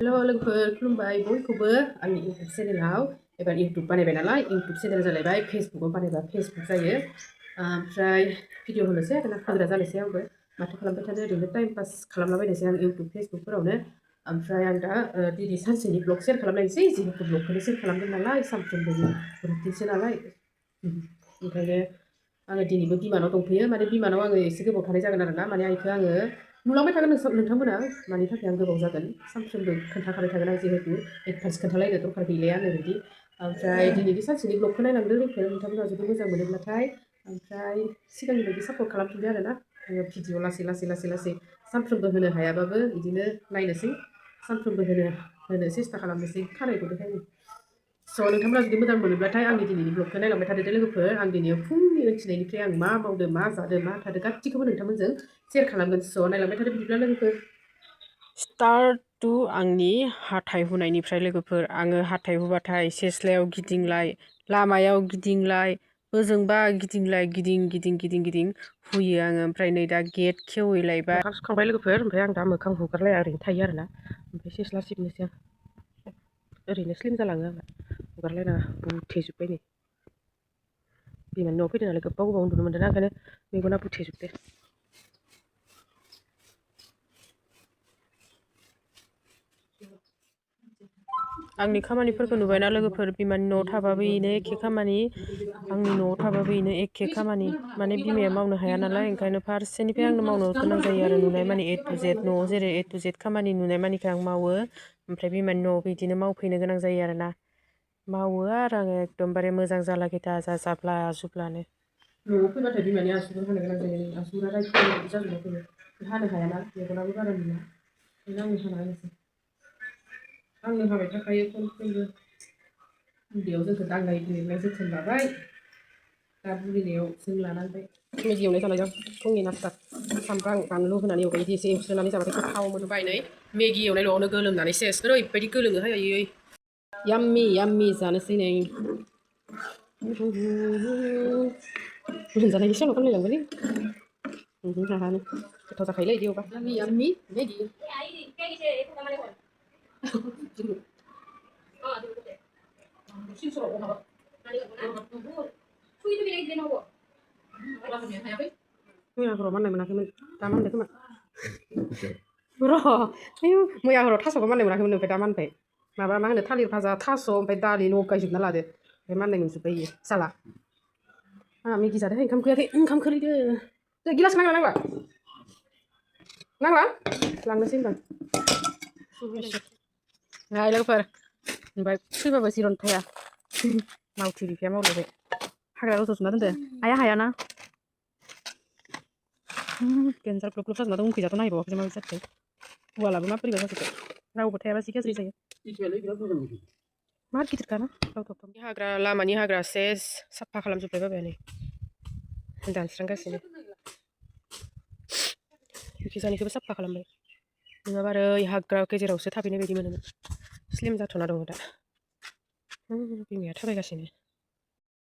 Halo लोगोफोर खुलुमबाय बयखौबो आंनि इउटुब चेनेलाव एबार इउटुब बानायबाय नालाय इउटुब चेनेल जालायबाय फेसबुकआव बानायबा फेसबुक जायो ओमफ्राय भिडिअ होनोसै आरोना होग्रा जानोसै आंबो माथो खालामबाय थानो ओरैनो टाइम पास खालामलाबायनोसै आं इउटुब फेसबुकफोरावनो ओमफ्राय आं दा दिनै सानसेनि ब्लग शेयार खालामनायसै जिहेतु ब्लगखौनो शेयार खालामदों नालाय सानफ्रोमबोनि रुटिनसो नालाय ओंखायनो आङो दिनैबो बिमानाव दंफैयो माने बिमानाव आङो एसे गोबाव थानाय जागोन आरोना माने आइखौ आङो नुलांबाय थागोन नोंथांमोना मानि थाखाय आं गोबाव जागोन सानफ्रोमबो खोन्थाखाबाय थागोन आं जिहेतु एडभान्स खोन्थालायनो दरखार गैलाया आंनो बिदि ओमफ्राय दिनैनि सानसेनि ब्लगखौ नायलांदो लोगोफोर नोंथांमोना जुदि मोजां मोनोब्लाथाय ओमफ्राय सिगांनि बायदि सापर्ट खालामफिनदो आरोना आङो भिडिअ लासै सानफ्रोमबो होनो हायाबाबो बिदिनो नायनोसै सानफ्रोमबो होनो सेस्था खालामनोसै खानायखौ देखायनो स' नोंथांमोना जुदि मोजां मोनोब्लाथाय आंनि दिनैनि ब्लगखौ नायलांबाय थादो दे लोगोफोर आं दिनै फुंनि उथिनायनिफ्राय आं मा मावदो मा जादों मा थादों गासिखौबो नोंथांमोनजों शेयार खालामगोन स' नायलांबाय थादो बिदिब्ला लोगोफोर स्टार्ट टु आंनि हाथाइ हुनायनिफ्राय लोगोफोर आङो हाथाइ हुबाथाय सेस्लायाव गिदिंलाय लामायाव गिदिंलाय ओजोंबा गिदिंलाय गिदिं हुयो आङो ओमफ्राय नै दा गेट खेवहैलायबा मोखां सुखांबाय लोगोफोर ओमफ्राय आं दा मोखां हुगारलाया ओरैनो थायो आरोना ओमफ्राय सेस्ला सिबनोसै आं ओरैनो स्लिम जालाङो आंना हुगारलायनाङा बुथेजोब्बाय नै बिमानि न'आव फैदों नालाय गोबाव उन्दुनो मोन्दों ना ओंखायनो मेगना बुथेजोबदो आंनि खामानिफोरखौ नुबायना लोगोफोर बिमानि न'आव थाबाबो बेनो एखे खामानि आंनि न'आव थाबाबो बेनो एखे खामानि माने बिमाया मावनो हाया नालाय ओंखायनो फारसेनिफ्राय आंनो मावनो गोनां जायो आरो नुनाय मानि ए टु जेड न'आव जेरै ए टु जेड खामानि नुनाय मानिखौ आं मावो ओमफ्राय बिमानि न'आव बिदिनो मावफैनो गोनां जायो आरोना मावो आरो आङो एकदमबारे मोजां जालागेदा जाजाब्ला जुब्लानो न'आव फैबाथाय बिमानि आसुगुर हानो गोनां जायो आसुगुरा रायज्लायनाय जाजोबना फैयो हानो हायाना मेगनाबो बारा नुला ओंखायनो आंनो हाना होनोसै आंनो हाबाय थाखायो खनफ्रोमबो उन्दैयाव जोंखौ दांनाय बिलिरनाय जोथोन लाबाय दा बुरिनायाव जों लानांबाय मेगि एवनाय जालायदों फुंनि नास्ता सामब्राम बानलु होनानै एवबाय बिदि एसे एवस्रोनानै जाबाथाय गोथाव मोनबाय नै मेगि एवनाय न'आवनो गोलोमनानै सेस ओरैबायदि गोलोङो हाय आयै याम्मि जानोसै नै लोमजानायनि सल' खनलायलांबायलै हाहानो गोथाव जाखायोलै बिदि एवबा याम्मि मेगि मैया हराव माननाय मोनाखैमोन दा मानदों खोमा र' आयु मैया हराव थास'बो माननाय मोनाखैमोन ओमफ्राय दा मानबाय माबा मा होनो थालिर भाजा थास' ओमफ्राय दालि लगायजोबना लादो ओमफ्राय माननाय मोनजोब्बाय इयो जाला आंहा मेगि जादोंहाय ओंखाम उखैयाखै ओंखाम खोलैदो दे गिलास नांला लांनोसै होनबा हाय लोगोफोर ओमफ्राय फैबाबो जिरन थाया मावथि बिफाया मावलायबाय हाग्रा रज'जोबना दोनदो आइया हायाना गेन्जार ग्लब ग्लब जाजोबना दं उखैजाथ' नायबावाखै माबायदि जाखो उवालाबो मा बोरैबा जाजोब्बाय रावबो थायाबा जि गाज्रि जायो मा गिदिरखाना लावथावथाव हाग्रा लामानि हाग्रा सेस साफा खालामजोब्बाय बाबायानो दानस्रांगासिनो बिखिजानिखौबो साफा खालामबाय नङाबा आरो ओइ हाग्रा गेजेरावसो थाफैनाय बायदि मोनोमोन स्लिम जाथ'ना दङ दा बिमाया थाबायगासिनो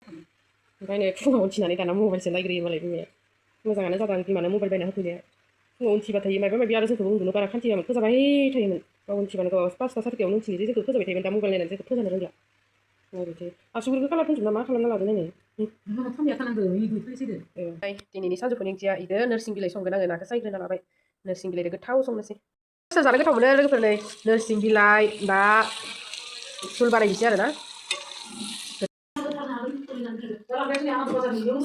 ओमफ्राय नै फुङाव उथिनानै दाना मबाइलसो नायग्रोयो मालाय बिमाया मोजाङानो जादों बिमानो मबाइल बायना होफैनाया फुङाव उथिबाथाय माबा माबि आरो जोंखौबो उन्दुनो बारा खान्थियामोन फोजाबाय थायोमोन गाव उथिबानो गाव 5ता 4तायावनो उथियो जे जोंखौ फोजाबाय थायोमोन दा मबाइल नायनानै जोंखौ फोजानो रोंला ओरैथो आसुगुरखौ कालार फोनजोबना मा खालामना लादो नायनो दिनैनि सानजौफुनि ओंख्रिया इदो नोरसिं बिलाइ संगोन आङो नाखौ सायग्रोना लाबाय नोरसिं बिलाइजों गोथाव संनोसै सोर जानो गोथाव मोनो लोगोफोर नै नोरसिं बिलाइ ना फुल बानायनोसै आरोना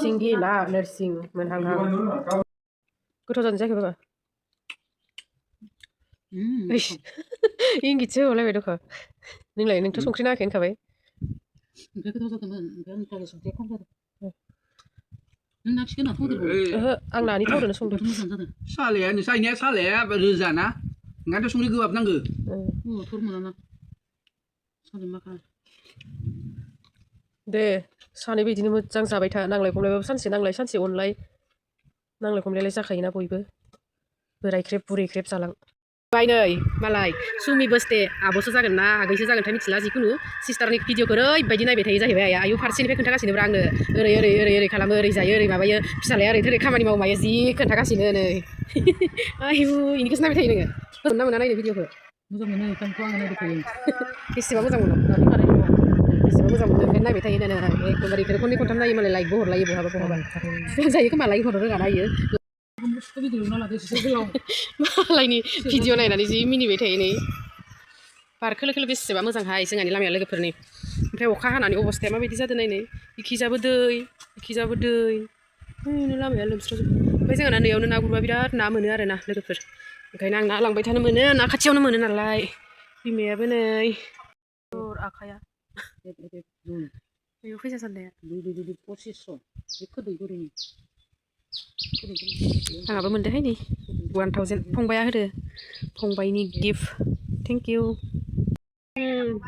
सिंगि ना नोरसिं मोनहांहां गोथाव जादों जायाखै बाबा इंगितसो होहरलायबाय दख' नोंलाय नोंथ' संख्रि नाङाखै होनखाबाय ओंख्रिया गोथाव जादोंमोन ओमफ्राय आंनि थाखाय संख्रिया खम जादों नों ना खिखौ होना थावदोंमोन ओहो आं नानि थावदोंनो संदों मोजां जादों सालाया नोंसानिया सालाया रोजाना ओंखायनोथ' संख्रि गोबाब नांगौ थर मोनाना सालाय मा खालाम दे सानैबो बिदिनो मोजां जाबाय था नांलाय खमलायबाबो सानसे नांलाय सानसे अनलाय नांलाय खमलायलाय जाखायोना बयबो बोराय ख्रेब बुरै ख्रेब जालां बाय नै मालाय सुमि बोसते आब'सो जागोन ना आगैसो जागोनथाय मिथिला जिखुनु सिस्टारनि भिडिअखौ ओरैबायदि नायबाय थायो जाहैबाय आइया आयु फारसेनिफ्राय खोन्थागासिनोब्रा आंनो ओरै खालामो ओरै जायो ओरै माबायो फिसालाया ओरै खामानि मावो मायो जि खोन्थागासिनो नै आयु इनिखौसो नायबाय थायो नोङो मोजां मोना नायनो भिडिअखौ मोजां मोनो इखानखौ आं नायबाय थायो बेसेबा मोजां मोनो बेसेबा मोजां मोनो ओंखायनो नायबाय थायो नायनो एकदमबारे इखौनो खननै खनथाम नायो मालाय लाइकबो हरलायो बहाबा जायो खोमा लाइक हरनो रोङा नायो मालायनि भिडिअ नायनानै जि मिनिबाय थायो नै बार खोलो खोलो बेसेबा मोजांहाय जोंहानि लामाया लोगोफोरनि ओमफ्राय अखा हानानै अबस्थाया माबायदि जादों नायनै इखिजाबो दै लामाया लोमस्रावजोबो ओमफ्राय जोंहाना नैयावनो ना गुरबा बिराद ना मोनो आरो ना लोगोफोर ओंखायनो आं ना लांबाय थानो मोनो ना खाथियावनो मोनो नालाय बिमायाबो नै आखाइया बेयाव फैसा साननाया 2500 आंहाबो मोनदोंहाय नै 1000 फंबाया होदो फंबायनि गिफ्ट थेंक इउ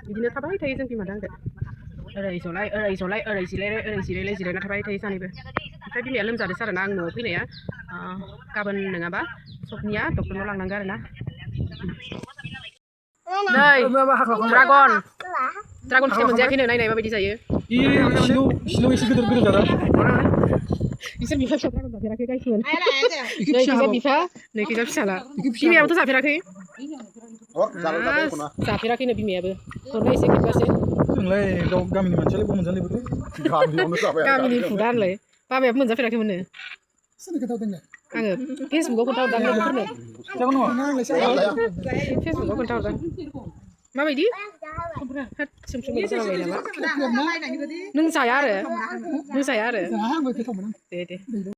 बिदिनो थाबाय थायो जों बिमादों आंजों ओरै जिरायलाय थाबाय थायो सानैबो ओमफ्राय बिमाया लोमजादोंसो आरोना आं न'आव फैनाया गाबोन नङाबा सबनिया डक्टरनाव लांनांगौ आरोना नै ड्रागन फिथाइ मोनजायाखैनो नायनाय माबायदि जायो सिलं एसे गिदिर जादों बिसोर बिफा फिसा ड्रागन जाफेराखै गायसोमोन नैखिजा बिफा नैखिजा फिसाला बिमायाबोथ' जाफेराखै जाफेराखैनो बिमायाबो हरनो एसे खेबगासे जोंलाय गामिनि मानसियालाय बहा मोनजानो बेफोरखौ गामिनि हुदा होनलाय बाबायाबो मोनजाफेराखैमोननो आङो फेसबुकाव खोन्थाहरदां लोगोफोरनो फेसबुकाव खोन्थाहरदां माबायदि सोमसोम जाबाय नामा नों जाया आरो दे